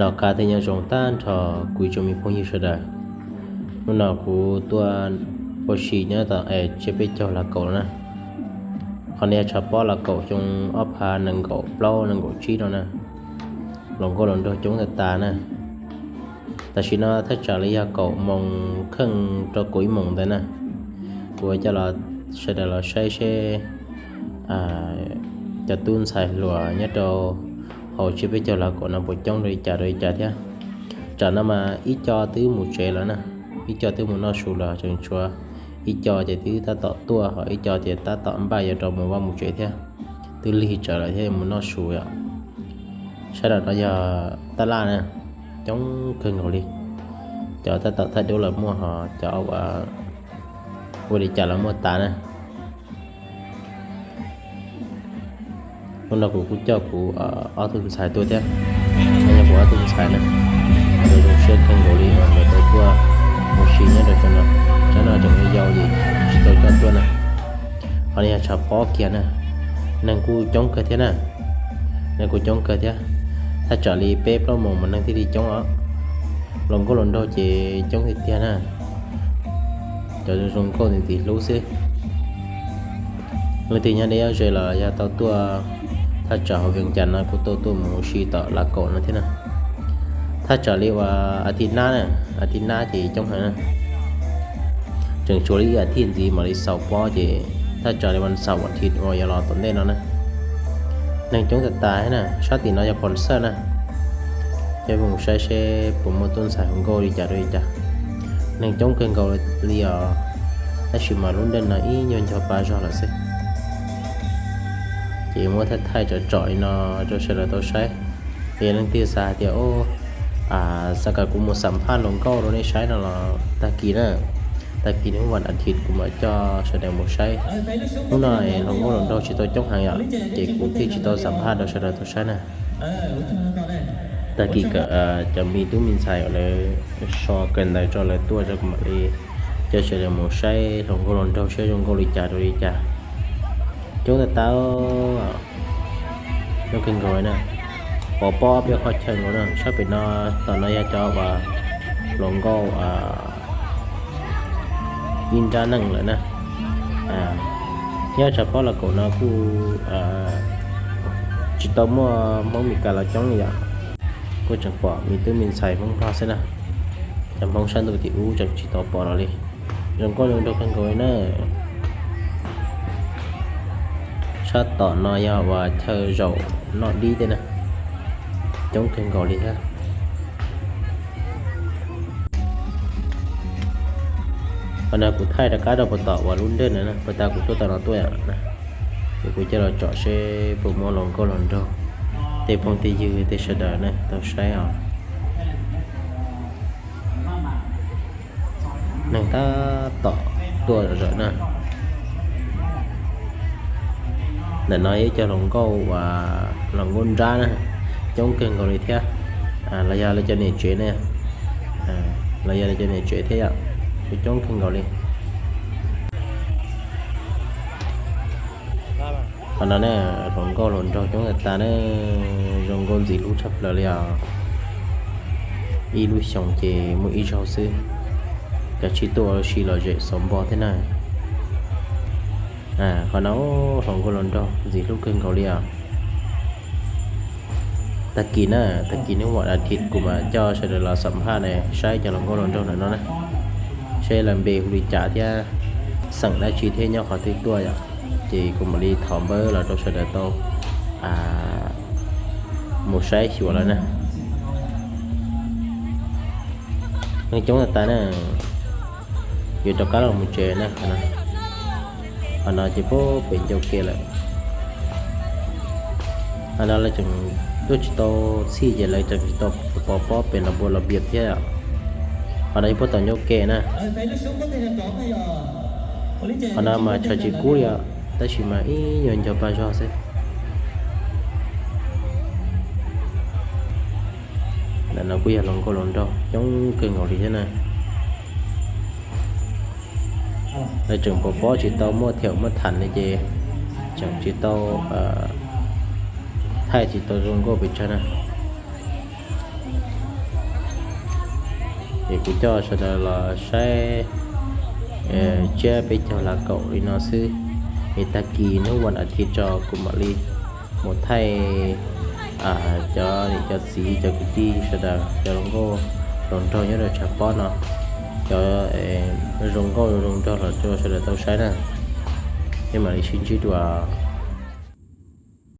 Noj qab thiab nyob zoo tag nrho kuv ib tsoom me phooj ywg sawv daws. Hnub no kuv tuaj ua si nyob tom tsiab peb caug Lav Kaum na. Qhov no yog tshav pob Lav Kaum xyoo ob phav nees nkaum plaub nees nkaum tsib no na. Hluas nkauj hluas nraug coob tag tas na. Tam sim no thaj tsam li yog kaum moos kheej rau kaum ib moos ntawd na. Kuv coj los sawv daws los saib seb cov tub ntxhais hluas nyob rau hauv tsiab peb caug Lav Kaum no puas coob li cas rau li cas thiab. Tsam no mas ib co twb mus tsev lawm na, ib co twb mus noj su lawm, tseem tshuav ib co ces twb tab tom tuaj, ho ib co ces tab tom npaj yuav rau mus vaj mus tsev thiab. Twb lig tsawv lawm thiab mus noj su yom. Sab nram no yog tab laj na, coob kawg nkaus li. Cov tab tom thaij duab los muaj, ho cov ua li cas los muaj tas na. Hnub no kuv kuj coj kuv ob tug ntxhais tuaj thiab, yog kuv ob tug ntxhais na, nkawd zoo siab kawg nkaus li nkawd tau tuaj mus si nyob rau sab no. Sab no tseem yau yau li, tsis tau coj tuaj na. Qhov no yog tshav pob kiag na, neeg kuj coob kawg thiab na, neeg kuj coob kawg thiab. Thaj tsam li peb plaub moos mas neeg thiaj li coob os. Hluas nkauj hluas nraug ces coob tiag tiag na, cov zoo nkauj ntxim ntxim hlub xwb. Leej twg nyob deb nyob ze los yog tau tuaj thaj tsam hauv Vias Cas no kuj tau tuaj mus ua si tom Lav Kaum no thiab na. Thaj tsam li uas a thij nab na, a thij nab ces coob heev na. Tseem tshuav li ib a thij ntxiv mam li xaus pob ces thaj tsam li vas xaum vas thiv uas yuav los tom ntej no na. Neeg coob tas tas thiab na, sab tim no yog Phoos Xawj na. Coj peb mus saib seb puas muaj tub ntxhais hluas nkauj li cas rau li cas. Neeg coob kawg nkaus li os, tab sis mas lub neej no ib nyuag nco pa zog lawm xwb. Ces muab thaij thaij tsom tsom li no rau sawv daws tau saib. Es leej twg xav hais tias, xav kom kuv mus xam phaj hluas nkauj rau nej saib no los tag kis na, tag kis hnub vas a thiv kuv mam coj sawv daws mus saib. Hnub no hluas nkauj hluas nraug tsis tau coob heev yom, ces kuv thiaj tsis tau xam phaj rau sawv daws tau saib na. Tag kis kom cov me tub me ntxhais uas lawv so kawm ntawv tso lawv tuaj tso kuv mam li coj sawv daws mus saib hluas nkauj hluas nraug saib zoo nkauj li cas rau li cas. Coob tas tas, coob kawg nkaus na. Pov pob peb qhov chaw nkaus na, sab pem no, tom no yog cov uas hluas nkauj ib nrab neej lawm na. Nyob tshav pob Lav Kaum no kuj tsis tau muaj Hmoob Mes Kas los coob li yom, kuj tseem pom me tub me ntxhais Hmoob Nplog xwb na. Cov Hmoob sab ntuj tim ub tseem tsis tau pom los li. Zoo nkauj zoo nraug kawg nkaus li na. Sab tom no yog uas chaw zaum noj dib tej na, coob kawg nkaus li thiab. Qhov no kuv thaij rov qab rau puag tom uas lub nreg na, puag ta kuv tuaj tom no tuaj, ces kuv coj los tsom seb puas muaj hluas nkauj hluas nraug, tej phooj tej ywg tej sawv daws na tau saib os. Neeg tab tom tuaj zom zaws na. Ntawm no yog ib co hluas nkauj uas hluas nkauj nrab na, coob kawg nkaus li thiab. Los yog lawv cov niam tsev ne, los yog lawv cov niam tsev thiab yom, kuj coob kawg nkaus li. Qhov no ne, hluas nkauj hluas nraug coob tas tas na, zoo nkauj ntxim hlub tshaj plaws li os. Ib lub xyoos ces muaj ib zaug xwb, kav tsij tuaj ua si lom zem xauv npo thiab na. Qhov no hluas nkauj hluas nraug ntxim hlub kawg nkaus li os. Tag kis na, tag kis hnub vas a thiv kuv mam coj sawv daws los xam phaj ne, saib cov hluas nkauj hluas nraug ntawm no na, saib lawv npe hu li cas thiab xeem dab tsi thiab nyob qhov twg tuaj yom, ces kuv mam li thov npawb los rau sawv daws tau mus saib xyuas lawm na. Neeg coob tas tas na, yuav rov qab los mus tsev na. Qhov no ces pem ncauj ke lawm. Qhov no lawv tseem tuaj tsis tau txhij ces lawv tseem tsis tau pov pob pem los npua los npias thiab. Qhov no yog puag tom ncauj ke na. Qhov no mas tshav tsis kub li os, tab sis mas ib nyuag nco pab zog xwb. Ntawm no kuj yog hluas nkauj hluas nraug coob kawg nkaus li thiab na. Lawv tseem pov pob tsis tau muaj thiaum muaj tham li ces tseem tsis tau thaij tsis tau zoo nkauj pes tsawg na. Es kuv coj sawv daws los saib tsiab peb caug lav kaum li no xwb. Es tag kis hnub vas thiv tso kuv mam li mus thaij cov niam cov txiv cov kwv tij sawv daws cov zoo nkauj zoo nraug nyob rau tshav pob no, cov zoo nkauj zoo nraug los rau sawv daws tau saib na. Peb mam li sib ntsib dua.